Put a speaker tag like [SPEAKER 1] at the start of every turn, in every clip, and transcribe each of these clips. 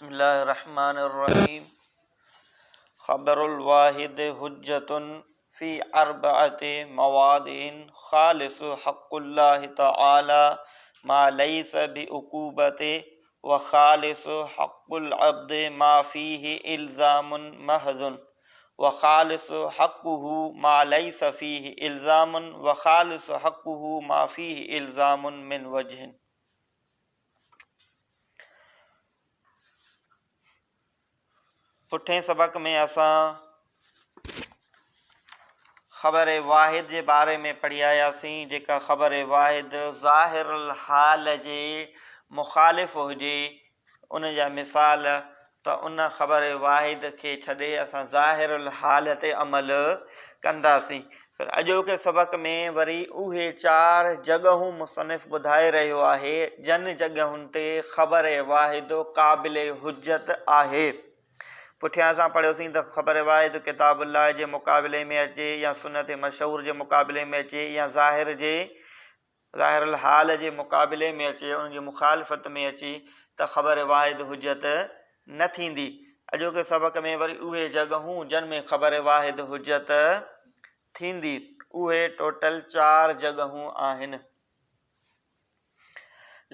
[SPEAKER 1] بسم الله الرحمن الرحيم خبر الواحد حجة في أربعة مواضع خالص حق الله تعالى ما ليس بعقوبة وخالص حق العبد ما فيه إلزام محض وخالص حقه ما ليس فيه إلزام وخالص حقه ما فيه إلزام من وجه. پٺئين سبق ۾ اسان خبر واحد جي باري ۾ پڙهي آياسين جيڪا خبر واحد ظاهر الحال جي مخالف هجي ان جا مثال ته ان خبر واحد کي ڇڏي اسان ظاهر الحال تي عمل ڪنداسين. پر اڄوڪي سبق ۾ وري اهي چار جڳهون مصنف ٻڌائي رهيو آهي جن جڳهن تي خبر واحد قابل حجت آهي. پٺيان اسان پڙهيوسين ته خبر واحد ڪتاب الله جي مقابلي ۾ اچي يا سنت مشهور جي مقابلي ۾ اچي يا ظاهر جي ظاهر الحال جي مقابلي ۾ اچي، ان جي مخالفت ۾ اچي ته خبر واحد حجت نه ٿيندي. اڄوڪي سبق ۾ وري اهي جڳهون جن ۾ خبر واحد حجت ٿيندي، اهي ٽوٽل چار جڳهون آهن.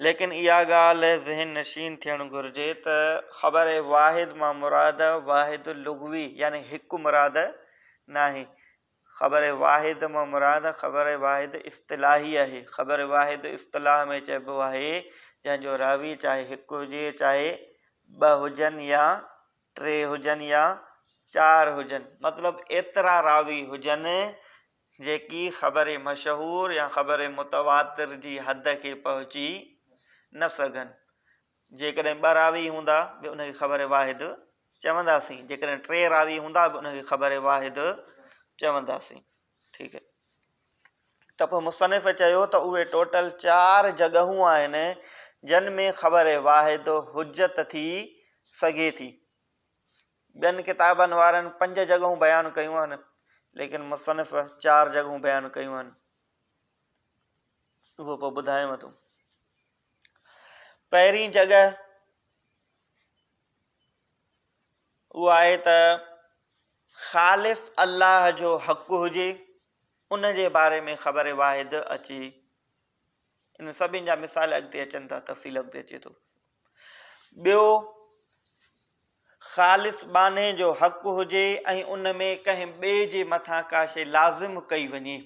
[SPEAKER 1] ليڪن اها ڳالهه ذهن نشين ٿيڻ گهرجي ته خبر واحد مان مراد واحد لغوي يعني هڪ مراد ناهي. خبر واحد مان مراد خبر واحد اصطلاحي آهي. خبر واحد اصطلاح ۾ چئبو آهي جنهن جو راوي چاهي هڪ هجي چاهي ٻه هجن يا ٽي هجن يا چار هجن مطلب ايترا راوي هجن جيڪي خبر مشهور يا خبر متواتر جي حد کي پهچي نه سگهن. جيڪڏهن ٻه راوي هوندا به ان کي خبر واحد چونداسين، جيڪڏهن ٽي راوي هوندا به ان کي خبر واحد چونداسين. ٺيڪ آهي ته پوء مصنف چيو ته اهي ٽوٽل چار جڳهون آهن جن ۾ خبر واحد حجت ٿي سگهي ٿي. ٻين ڪتابن وارن پنج جڳهون بيان ڪيون آهن ليڪن مصنف چار جڳهون بيان ڪيون آهن. اهو پوء ٻڌايانو ٿو. پهرين جڳهه اها آهي ته خالص الله جو حق هجي ان جي باري ۾ خبر واحد اچي. ان سڀني جا مثال اڳتي اچن ٿا، تفصيل اڳتي اچي ٿو. ٻيو خالص ٻانهي جو حق هجي ۽ ان ۾ ڪنهن ٻئي جي مٿان ڪا شيء لازم ڪئي وڃي.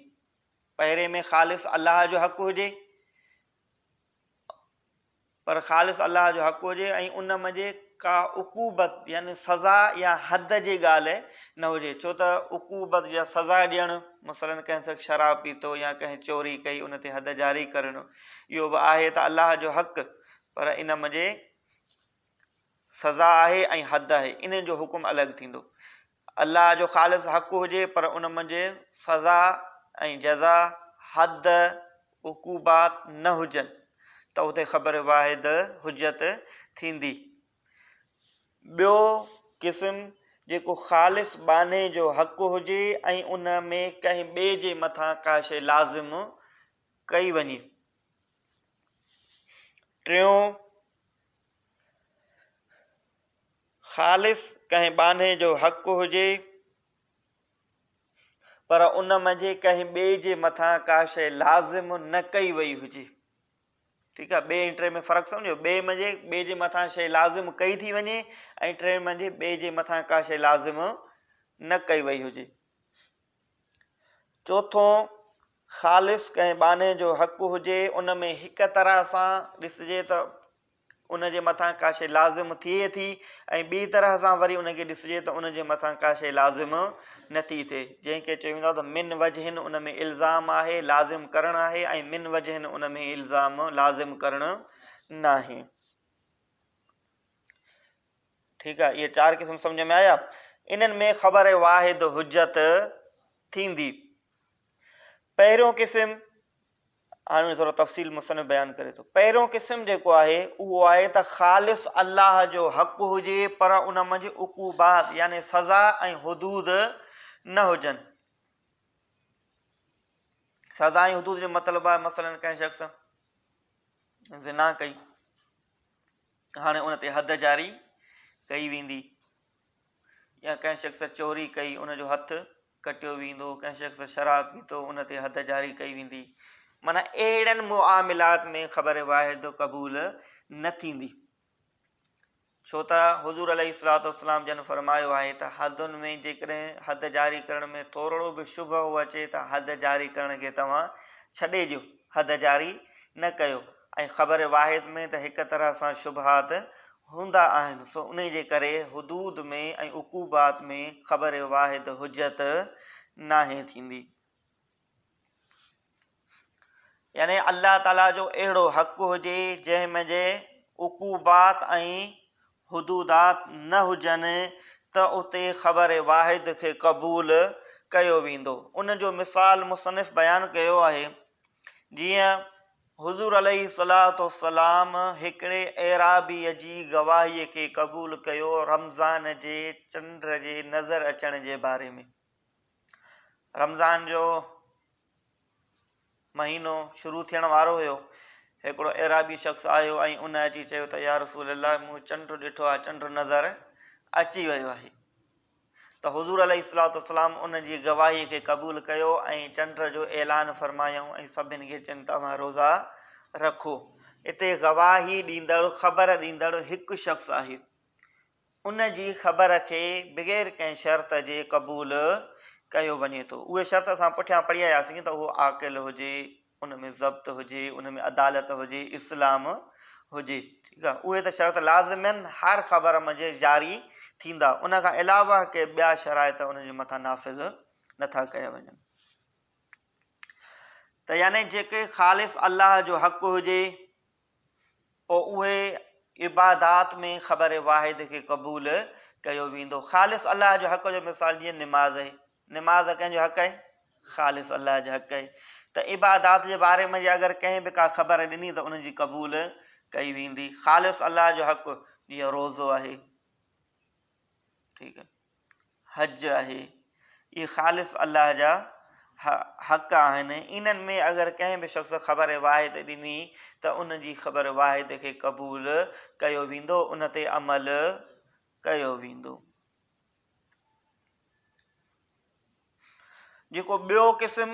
[SPEAKER 1] پهرين ۾ خالص الله جو حق هجي پر خالص الله جو حق هجي ۽ ان منجهه ڪا عقوبت يعني سزا يا حد جي ڳالهه نه هجي ڇو ته عقوبت يا سزا ڏيڻ مثلا ڪنهن شخص شراب پيتو يا ڪنهن چوري ڪئي ان تي حد جاري ڪرڻ اهو به آهي ته الله جو حق پر ان منجهه سزا آهي ۽ حد آهي انهن جو حڪم الڳ ٿيندو. الله جو خالص حق هجي پر ان منجهه سزا ۽ جزا، حد، عقوبات نه هجن ته اتي خبر واحد حجت ٿيندي. ٻيو قسم جيڪو خالص ٻانهي جو حق هجي ۽ ان ۾ ڪنهن ٻئي جي مٿان ڪا شيء لازم ڪئي وڃي. ٽيون خالص ڪنهن ٻانهي جو حق هجي پر ان منجهه ڪنهن ٻئي جي مٿان ڪا شيء لازم نه ڪئي وئي هجي. ٺيڪ آهي، ٻئي ۽ ٽئين ۾ فرق سمجهو، ٻئي منجهه ٻئي جي مٿان شيء لازم ڪئي ٿي وڃي ۽ ٽئين منجهه ٻئي جي مٿان ڪا شيء لازم نه ڪئي وئي هجي. چوٿون، خالص ڪنهن ٻانهي جو حق هجي ان ۾ هڪ طرح سان ڏسجي ته ان جي مٿان ڪا شيء لازم ٿئي ٿي ۽ ٻي طرح سان وري ان کي ڏسجي ته ان جي مٿان ڪا شيء لازم نه ٿي ٿئي، جنهن کي چيو ويندو آهي ته من وجهن ان ۾ الزام آهي، لازم ڪرڻ آهي ۽ من وجهن ان ۾ الزام، لازم ڪرڻ، ناهي. ٺيڪ آهي، اهي چار قسم سمجهه ۾ آيا. انهن ۾ خبر واحد حجت ٿيندي. پهريون قسم هاڻي ٿورو تفصيل مصنف بيان ڪري ٿو. پهريون قسم جيڪو آهي اهو آهي ته خالص الله جو حق هجي پر ان منجهه عقوبات يعني سزا ۽ حدود نه هجن. سزا ۽ حدود جو مطلب آهي مثلا ڪنهن شخص زنا ڪئي هاڻي ان تي حد جاري ڪئي ويندي يا ڪنهن شخص چوري ڪئي ان جو هٿ ڪٽيو ويندو، ڪنهن شخص شراب پيتو ان تي حد جاري ڪئي ويندي. معنيٰ اهڙن معاملات ۾ خبر واحد قبول نه ٿيندي. ڇو ته حضور عليه الصلوة والسلام جن فرمايو آهي ته حدن ۾ جيڪڏهن حد جاري ڪرڻ ۾ ٿورڙو به شبهو اچي ته حد جاري ڪرڻ کي توهان ڇڏي ڏيو، حد جاري نه ڪيو ۽ خبر واحد ۾ ته هڪ طرح سان شبهات هوندا آهن سو انهي جي ڪري حدود ۾ ۽ عقوبات ۾ خبر واحد حجت ناهي ٿيندي. يعني الله تعاليٰ جو اهڙو حق هجي جنهن منجهه عقوبات ۽ حدودات نه هجن ته اتي خبر واحد کي قبول ڪيو ويندو. ان جو مثال مصنف بيان ڪيو آهي جيئن حضور عليه الصلوة والسلام هڪڙي اعرابيء جي گواهيء کي قبول ڪيو رمضان جي چنڊ جي نظر اچڻ جي باري ۾. رمضان جو مهينو شروع ٿيڻ وارو هيو. هڪڙو اعرابي شخص آيو ۽ ان اچي چيو ته يا رسول الله مون چنڊ ڏٺو آهي، چنڊ نظر اچي ويو آهي. ته حضور عليه الصلوة والسلام ان جي گواهي کي قبول ڪيو ۽ چنڊ جو اعلان فرمايائون ۽ سڀن کي چين توهان روزا رکو. اتي گواهي ڏيندڙ، خبر ڏيندڙ هڪ شخص آهي. ان جي خبر کي بغير ڪنهن شرط جي قبول ڪيو وڃي ٿو. اهي شرط اسان پٺيان پڙهي آياسين ته اهو عاقل هجي، ان ۾ ضبط هجي، ان ۾ عدالت هجي، اسلام هجي. ٺيڪ آهي. اهي ته شرط لازماً هر خبر منجهه جاري ٿيندا. ان کان علاوه ڪي ٻيا شرائط ان جي مٿان نافذ نٿا ڪيا وڃن. ته يعني جيڪي خالص الله جو حق هجي پوء اهي عبادات ۾ خبر واحد کي قبول ڪيو ويندو. خالص الله جو حق جو مثال جيئن نماز آهي. نماز ڪنهن جو حق آهي؟ خالص الله جو حق آهي. ته عبادات جي باري ۾ اگر ڪنهن به ڪا خبر ڏني ته ان جي قبول ڪئي ويندي. خالص الله جو حق جيئن روزو آهي. ٺيڪ آهي. حج آهي، اهي خالص الله جا حق آهن، انهن ۾ اگر ڪنهن به شخص خبر واحد ڏني ته ان جي خبر واحد کي قبول ڪيو ويندو، ان تي عمل ڪيو ويندو. جيڪو ٻيو قسم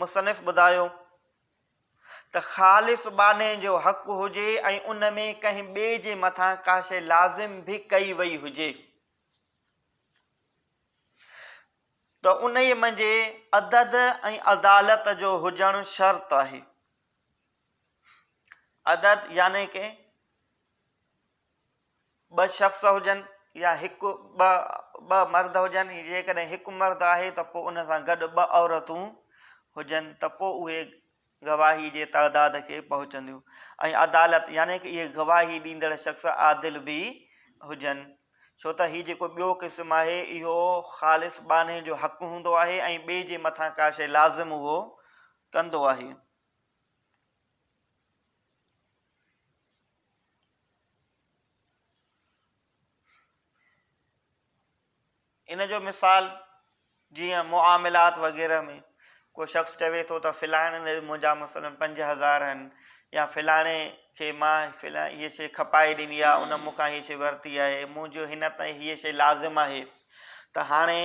[SPEAKER 1] مصنف ٻڌايو ته خالص ٻانهي جو حق هجي ۽ ان ۾ ڪنهن ٻئي جي مٿان ڪا شيء لازم به ڪئي وئي هجي. ته انهيء منجهه عدد ۽ عدالت جو هجڻ شرط آهي. عدد يعني ڪه ٻه شخص هجن يا هڪ ٻه ٻه مرد هجن، جيڪڏهن هڪ مرد آهي ته پوء ان سان گڏ ٻه عورتون هجن ته پوء اهي گواهي جي تعداد کي پهچنديون ۽ عدالت يعني ڪه اهي گواهي ڏيندڙ شخص عادل به هجن ڇو ته هي جيڪو ٻيو قسم آهي اهو خالص ٻانهي جو حق هوندو آهي ۽ ٻئي جي مٿان ڪا شيء لازم اهو ڪندو آهي. ان جو مثال جيئن معاملات وغيره ۾ ڪو شخص چوي ٿو ته فلاڻي ڏي منهنجا مثلاً 5000 آهن يا فلاڻي کي مان هيء شيء کپائي ڏني آهي ان مون کان هيء شيء ورتي آهي منهنجو هن تائين هيء شيء لازم آهي ته هاڻي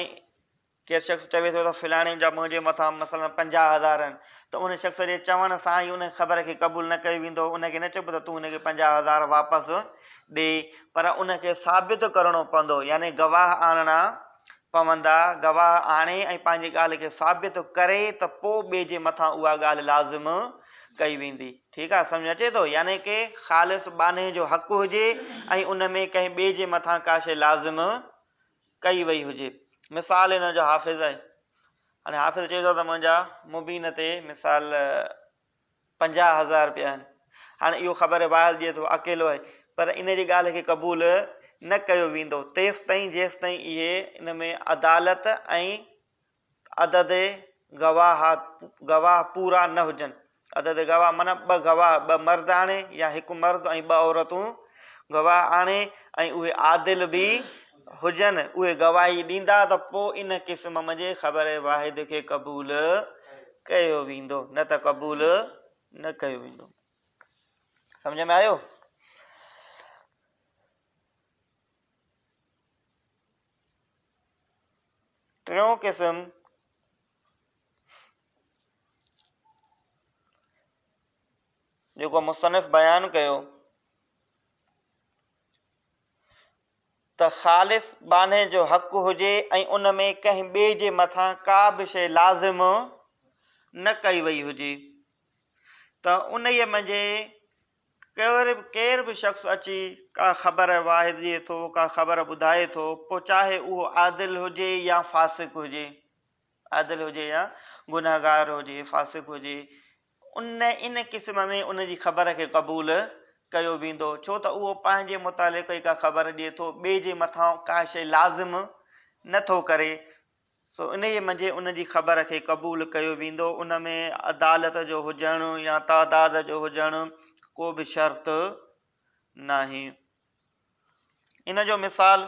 [SPEAKER 1] ڪير شخص چوي ٿو ته فلاڻي جا منهنجي مٿان مثلاً 50000 آهن ته ان شخص جي چوڻ سان ئي ان خبر کي قبول نه ڪيو ويندو ان کي نه چئبو ته تون هن کي 50000 واپس ڏي پر ان کي ثابت ڪرڻو پوندو يعني گواهه آڻڻا پوندا، گواهه آڻي ۽ پنهنجي ڳالهه کي ثابت ڪري ته پوء ٻئي جي مٿان اها ڳالهه لازم ڪئي ويندي. ٺيڪ آهي سمجهه اچي ٿو؟ يعني ڪه خالص ٻانهي جو حق هجي ۽ ان ۾ ڪنهن ٻئي جي مٿان ڪا شيء لازم ڪئي وئي هجي. مثال ان جو حافظ آهي. هاڻي حافظ چئي ٿو ته منهنجا مبين تي مثال 50000 رپيا آهن. هاڻي اهو خبر واحد ڏئي ٿو اڪيلو آهي پر ان جي ڳالهه کي قبول نه ڪيو ويندو تيستائين جيستائين اهي ان ۾ عدالت ۽ عدد گواهه گواهه پورا نه هجن. عدد گواهه معنيٰ ٻه گواهه ٻه مرد آڻي يا هڪ مرد ۽ ٻه عورتون گواهه آڻي ۽ اهي عادل به هجن اهي گواهي ڏيندا ته پوء ان قسم منجهه خبر واحد کي قبول ڪيو ويندو نه ته قبول نه ڪيو ويندو. سمجهه ۾ آيو؟ ٽيون قسم جيڪو مصنف بيان ڪيو ته خالص ٻانهي جو حق هجي ۽ ان ۾ ڪنهن ٻئي جي مٿان ڪا به شيء لازم نه ڪئي وئي هجي ته انهيء منجهه ڪير به شخص اچي ڪا خبر واحد ڏئي ٿو، ڪا خبر ٻڌائي ٿو، پوء چاهي اهو عادل هجي يا فاسق هجي، عادل هجي يا گنهگار هجي، فاسق هجي، ان ان قسم ۾ ان جي خبر کي قبول ڪيو ويندو، ڇو ته اهو پنهنجي متعلق ئي ڪا خبر ڏئي ٿو، ٻئي جي مٿان ڪا شيء لازم نه ٿو ڪري، سو انهيء منجهه ان جي خبر کي قبول ڪيو ويندو، ان ۾ عدالت جو هجڻ يا تعداد جو هجڻ ڪو به شرط ناهي. ان جو مثال.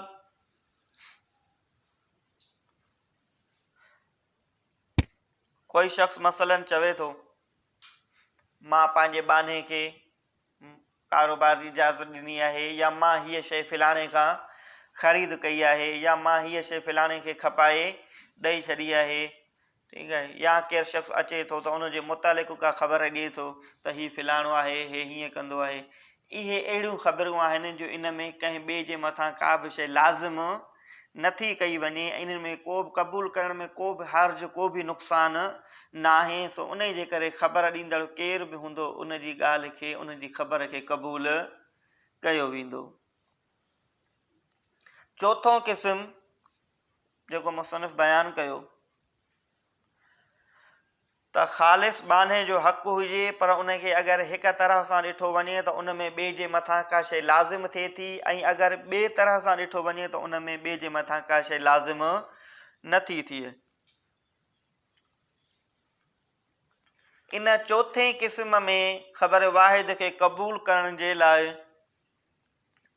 [SPEAKER 1] ڪوئي شخص مثلاً چوي ٿو، مان پنهنجي ٻانهي کي ڪاروبار جي اجازت ڏني آهي يا مان هيء شيء فلاڻي کان خريد ڪئي آهي يا مان هيء شيء فلاڻي کي کپائي ڏئي ڇڏي آهي ٺيڪ آهي يا ڪير شخص اچي ٿو ته ان جي متعلق ڪا خبر ڏئي ٿو ته هي فلاڻو آهي هي هيئن ڪندو آهي اهي اهڙيون خبرون آهن جو ان ۾ ڪنهن ٻئي جي مٿان ڪا به شيء لازم نه ٿي ڪئي وڃي ۽ انهن ۾ ڪو به قبول ڪرڻ ۾ ڪو به حرج ڪو به نقصان ناهي سو انهي جي ڪري خبر ڏيندڙ ڪير به هوندو ان جي ڳالهه کي ان جي خبر کي قبول ڪيو ويندو. چوٿون قسم جيڪو مصنف بيان ڪيو. ته خالص ٻانهي جو حق هجي پر ان کي اگر هڪ طرح سان ڏٺو وڃي ته ان ۾ ٻئي جي مٿان ڪا شيء لازم ٿئي ٿي ۽ اگر ٻئي طرح سان ڏٺو وڃي ته ان ۾ ٻئي جي مٿان ڪا شيء لازم نه ٿي ٿئي. ان چوٿين قسم ۾ خبر واحد کي قبول ڪرڻ جي لاء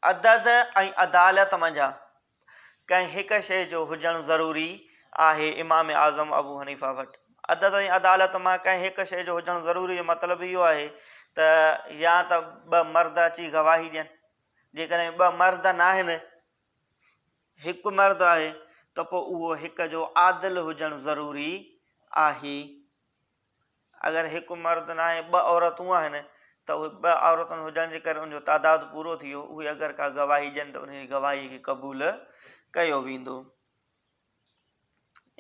[SPEAKER 1] عدد ۽ عدالت منجهان ڪنهن هڪ شيء جو هجڻ ضروري آهي امام اعظم ابو حنيفه وٽ عدد ۽ عدالت مان ڪنهن هڪ شيء جو هجڻ ضروري جو مطلب اهو آهي ته يا ته ٻه مرد اچي گواهي ڏين جيڪڏهن ٻه مرد ناهن هڪ مرد آهي ته پوء اهو هڪ جو عادل هجڻ ضروري آهي. اگر هڪ مرد ناهي ٻه عورتون آهن ته اهي ٻه عورتن هجڻ جي ڪري ان جو تعداد پورو ٿي ويو اهي اگر ڪا گواهي ڏين ته ان جي گواهي کي قبول ڪيو ويندو.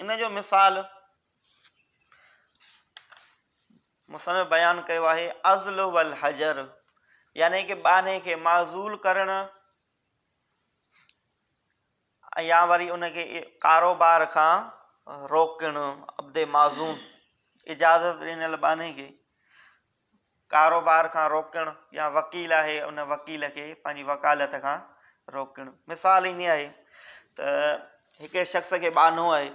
[SPEAKER 1] ان جو مثال مصنف بيان ڪيو آهي عزل والحجر يعني ڪه ٻانهي کي معزول ڪرڻ يا وري ان کي ڪاروبار کان روڪڻ، عبد معزون، اجازت ڏنل ٻانهي کي ڪاروبار کان روڪڻ يا وڪيل آهي ان وڪيل کي پنهنجي وڪالت کان روڪڻ. مثال ائين آهي ته هڪ شخص کي ٻانهو آهي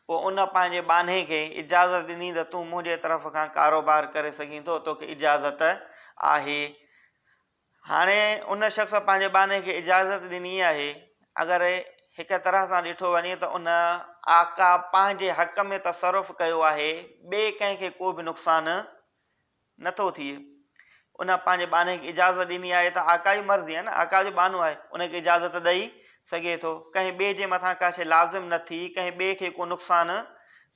[SPEAKER 1] پوء ان پنهنجي ٻانهي کي اجازت ڏني ته تون منهنجي طرف کان ڪاروبار ڪري سگهين ٿو توکي اجازت آهي. هاڻي ان شخص پنهنجي ٻانهي کي اجازت ڏني آهي، اگر هڪ طرح سان ڏٺو وڃي ته ان آقا پنهنجي حق ۾ تصرف ڪيو آهي، ٻئي ڪنهن کي ڪو به نقصان نه ٿو ٿئي. ان پنهنجي ٻانهي کي اجازت ڏني آهي ته آقا جي مرضي آهي نه، آقا جو ٻانهو آهي، ان کي اجازت ڏئي سگهي ٿو. ڪنهن ٻئي جي مٿان ڪا شيء لازم نه ٿي، ڪنهن ٻئي کي ڪو نقصان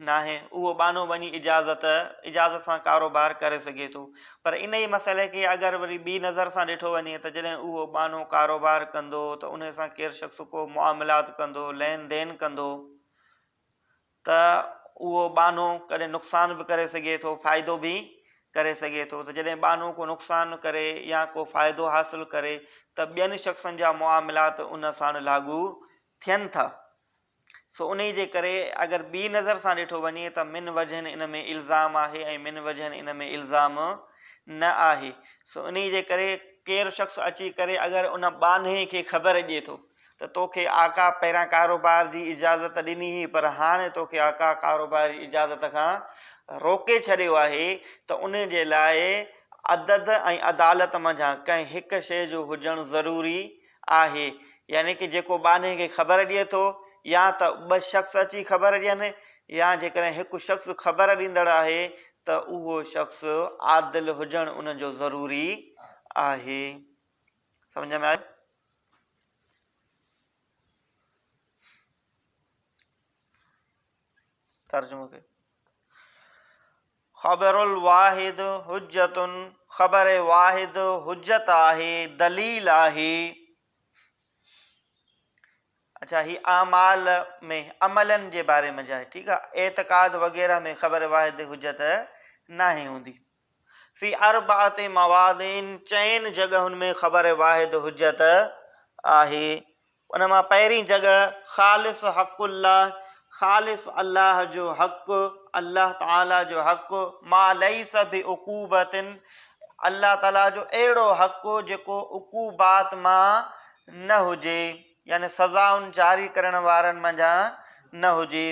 [SPEAKER 1] ناهي، اهو ٻانهو وڃي اجازت اجازت سان ڪاروبار ڪري سگهي ٿو. پر انهيء مسئلي کي اگر وري ٻي نظر سان ڏٺو وڃي ته جڏهن اهو ٻانهو ڪاروبار ڪندو ته انهي سان ڪير شخص ڪو معاملات ڪندو، لين دين ڪندو ته اهو ٻانهو ڪڏهن نقصان به ڪري سگهي ٿو، فائدو به ڪري سگهي ٿو ته جڏهن ٻانهو ڪو نقصان ڪري يا ڪو فائدو حاصل ڪري ته ٻين شخصن جا معاملات ان ساڻ لاڳو ٿين ٿا. سو انهي جي ڪري اگر ٻي نظر سان ڏٺو وڃي ته من وجهن ان ۾ الزام آهي ۽ من وجهن ان ۾ الزام نه آهي. سو انهي جي ڪري ڪير شخص اچي ڪري اگر ان ٻانهي کي خبر ڏئي ٿو ته توکي آقا پهريان ڪاروبار جي اجازت ڏني هئي پر هاڻي توکي آقا ڪاروبار جي اجازت کان روڪي ڇڏيو آهي ته انهي جي لاء عدد ۽ عدالت منجهان ڪنهن هڪ شيء جو هجڻ ضروري آهي يعني ڪه جيڪو ٻانهي کي خبر ڏئي ٿو يا ته ٻه شخص اچي خبر ڏين يا جيڪڏهن هڪ شخص خبر ڏيندڙ آهي ته اهو شخص عادل هجڻ ان جو ضروري آهي. سمجهه ۾ آيو؟ ترجمو ڪيو. خبر الواحد حجت، خبر واحد حجت آهي، دليل آهي. اڇا هي اعمال ۾ عملن جي باري ۾ آهي، ٺيڪ آهي، اعتقاد وغيره ۾ خبر واحد حجت ناهي هوندي. في اربعة مواضع، چئن جڳهن ۾ خبر واحد حجت آهي. ان مان پهرين جڳهه خالص حق الله، خالص الله جو حق، الله تعاليٰ جو حق، ما ليس بعقوبة، الله تعاليٰ جو اهڙو حق جيڪو عقوبات مان نه هجي، يعني سزائن جاري ڪرڻ وارن منجهان نه هجي.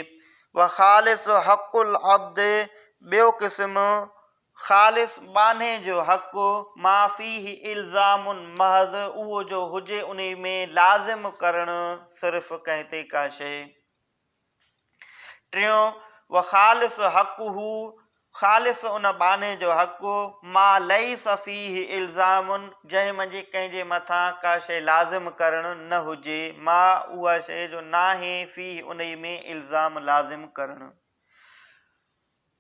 [SPEAKER 1] وخالص حق العبد، ٻيو قسم خالص ٻانهي جو حق، ما فيه الزام محض، اهو جو هجي انهي ۾ لازم ڪرڻ صرف ڪنهن تي ڪا شيء. ٽيون، وخالص حقه، خالص ان ٻانهي جو حق، ما ليس فيه الزام، جنهن منجهه ڪنهن جي مٿان ڪا شيء لازم ڪرڻ نه هجي، ما اها شيء جو ناهي فيه انهي ۾ الزام لازم ڪرڻ.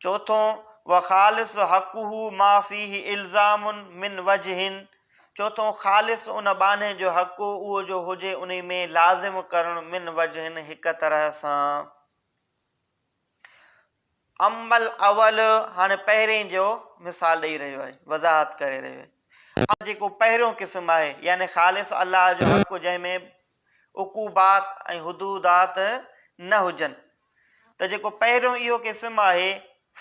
[SPEAKER 1] چوٿون، وخالص حقه ما فيه الزام من وجه، چوٿون خالص ان ٻانهي جو حق اهو جو هجي انهي ۾ لازم ڪرڻ من وجه هڪ طرح سان. اما الاول هاڻي پهرين جو مثال ڏئي رهيو آهي وضاحت ڪري رهيو آهي. جيڪو پهريون قسم آهي يعني خالص الله جو حق جنهن ۾ عقوبات ۽ حدودات نه هجن ته جيڪو پهريون اهو قسم آهي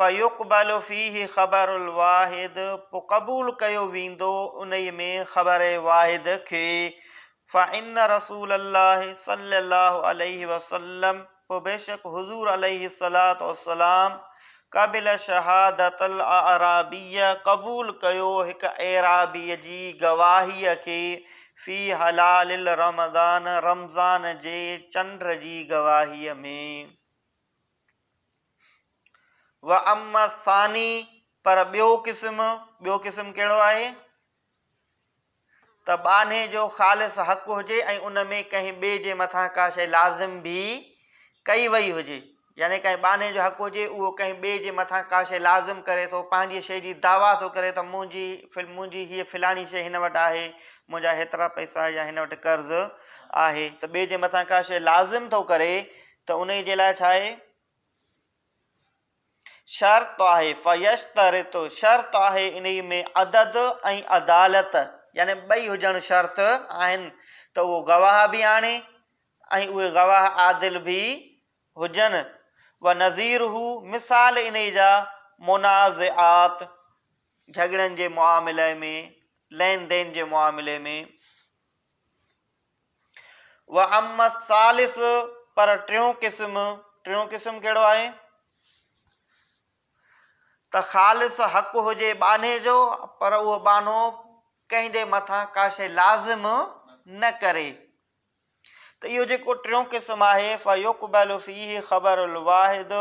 [SPEAKER 1] فيقبل فيه خبر الواحد پوء قبول ڪيو ويندو انهي ۾ خبر واحد کي فان رسول الله صلي الله عليه وسلم پوء بيشڪ حضور عليه الصلوة والسلام قبل شهادة الاعرابي قبول ڪيو هڪ اعرابي جي گواهيء کي في هلال الرمضان رمضان جي چنڊ جي گواهيء ۾. واما الثاني پر ٻيو قسم، ٻيو قسم ڪهڙو آهي؟ ته ٻانهي جو خالص حق هجي ۽ ان ۾ ڪنهن ٻئي جي مٿان ڪا شيء لازم به ڪئي وئي هجي يعني ڪنهن ٻانهي جو حق هجي اهو ڪنهن ٻئي جي مٿان ڪا شيء لازم ڪري ٿو پنهنجي شيء جي دعويٰ ٿو ڪري ته منهنجي منهنجي هيء فلاڻي شيء هن وٽ آهي منهنجا هيترا پئسا يا هن وٽ قرض آهي ته ٻئي جي مٿان ڪا شيء لازم ٿو ڪري ته انهي جي لاء ڇا آهي؟ شرط آهي، فيشترط، شرط آهي انهي ۾ عدد ۽ عدالت يعني ٻئي هجڻ شرط آهن ته اهو گواهه به آڻي ۽ اهي گواهه عادل به هجن ونظيره مثال انهي جا منازعات جهڳڙن جي معاملي ۾ لين دين جي معاملي ۾. واما الثالث پر ٽيون قسم، ٽيون قسم ڪهڙو آهي؟ ته خالص حق هجي ٻانهي جو پر اهو ٻانهو ڪنهن جي مٿان ڪا شيء لازم نه ڪري ته اهو جيڪو ٽيون قسم آهي فيقبل فيه خبر الواحد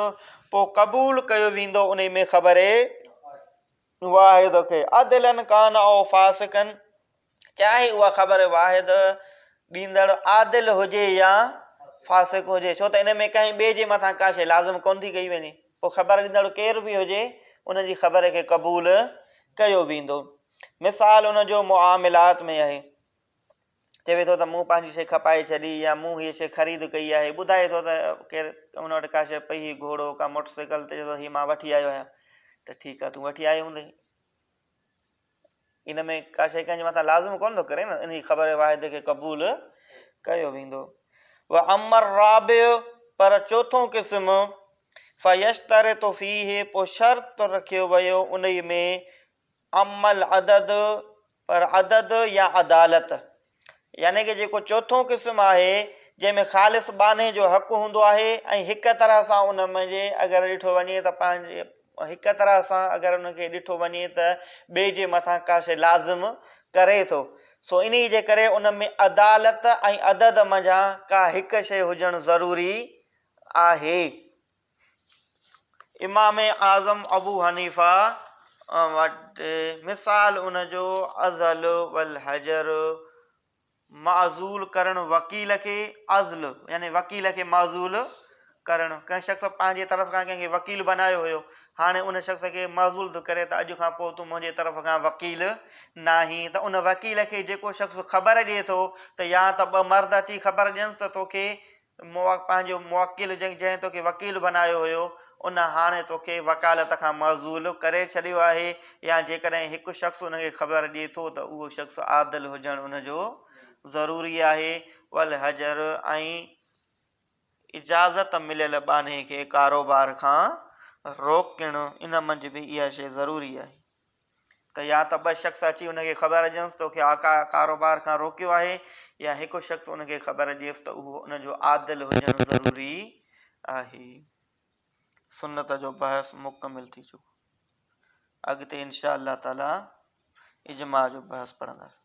[SPEAKER 1] پوء قبول ڪيو ويندو انهي ۾ خبر واحد کي عدلا ڪان او فاسقا چاهي اها خبر واحد ڏيندڙ عادل هجي يا فاسق هجي، ڇو ته ان ۾ ڪنهن ٻئي جي مٿان ڪا شيء لازم ڪونه ٿي ڪئي وڃي، پوء خبر ڏيندڙ ڪير به هجي، ان جي خبر کي قبول ڪيو ويندو. مثال ان جو معاملات ۾ آهي. چوي ٿو ته مون پنهنجي شيء کپائي ڇڏي يا مون هيء شيء خريد ڪئي آهي، ٻڌائي ٿو ته ڪير ان وٽ ڪا شيء پئي هئي، گهوڙو، ڪا موٽر سائيڪل، ته چوي ٿو هيء مان وٺي آيو آهيان، ته ٺيڪ آهي تون وٺي آيو هوندين. ان ۾ ڪا شيء ڪنهن جي مٿان لازم ڪونه ٿو ڪري نه ان جي خبر واحد کي قبول ڪيو ويندو. واما الرابع پر چوٿون قسم فيشترط فيه پوء شرط رکيو ويو انهي ۾ اما العدد پر عدد يا عدالت يعني ڪه جيڪو چوٿون قسم آهي جنهن ۾ خالص ٻانهي جو حق هوندو آهي ۽ هڪ طرح سان ان ۾ جي اگر ڏٺو وڃي ته پنهنجي هڪ طرح سان اگر ان کي ڏٺو وڃي ته ٻئي جي مٿان ڪا شيء لازم ڪري ٿو سو انهي جي ڪري ان ۾ عدالت ۽ عدد منجهان ڪا هڪ شيء هجڻ ضروري آهي. امام اعظم ابو حنيفه وٽ مثال ان جو عزل والحجر معزول ڪرڻ وڪيل کي عزل يعني وڪيل کي معزول ڪرڻ، ڪنهن شخص پنهنجي طرف کان ڪنهن کي وڪيل بنايو هيو، هاڻي ان شخص کي معزول ٿو ڪري ته اڄ کان پوء تون منهنجي طرف کان وڪيل ناهين ته ان وڪيل کي جيڪو شخص خبر ڏئي ٿو ته يا ته ٻه مرد اچي خبر ڏينس ته توکي پنهنجو مؤڪل جنهن توکي وڪيل بنايو هيو ان هاڻي توکي وڪالت کان معزول ڪري ڇڏيو آهي يا جيڪڏهن هڪ شخص ان کي خبر ڏئي ٿو ته اهو شخص عادل هجڻ ان جو ضروري آهي والحجر ۽ اجازت مليل ٻانهي کي ڪاروبار کان روڪڻ ان منجهه به اها شيء ضروري آهي ته يا ته ٻه شخص اچي ان کي خبر ڏينس توکي آقا ڪاروبار کان روڪيو آهي يا هڪ شخص ان کي خبر ڏيس ته اهو ان جو عادل هجڻ ضروري آهي. سنت جو بحث مڪمل ٿي چڪو. اڳتي انشاء الله تعالي اجماع جو بحث پڙهنداسين.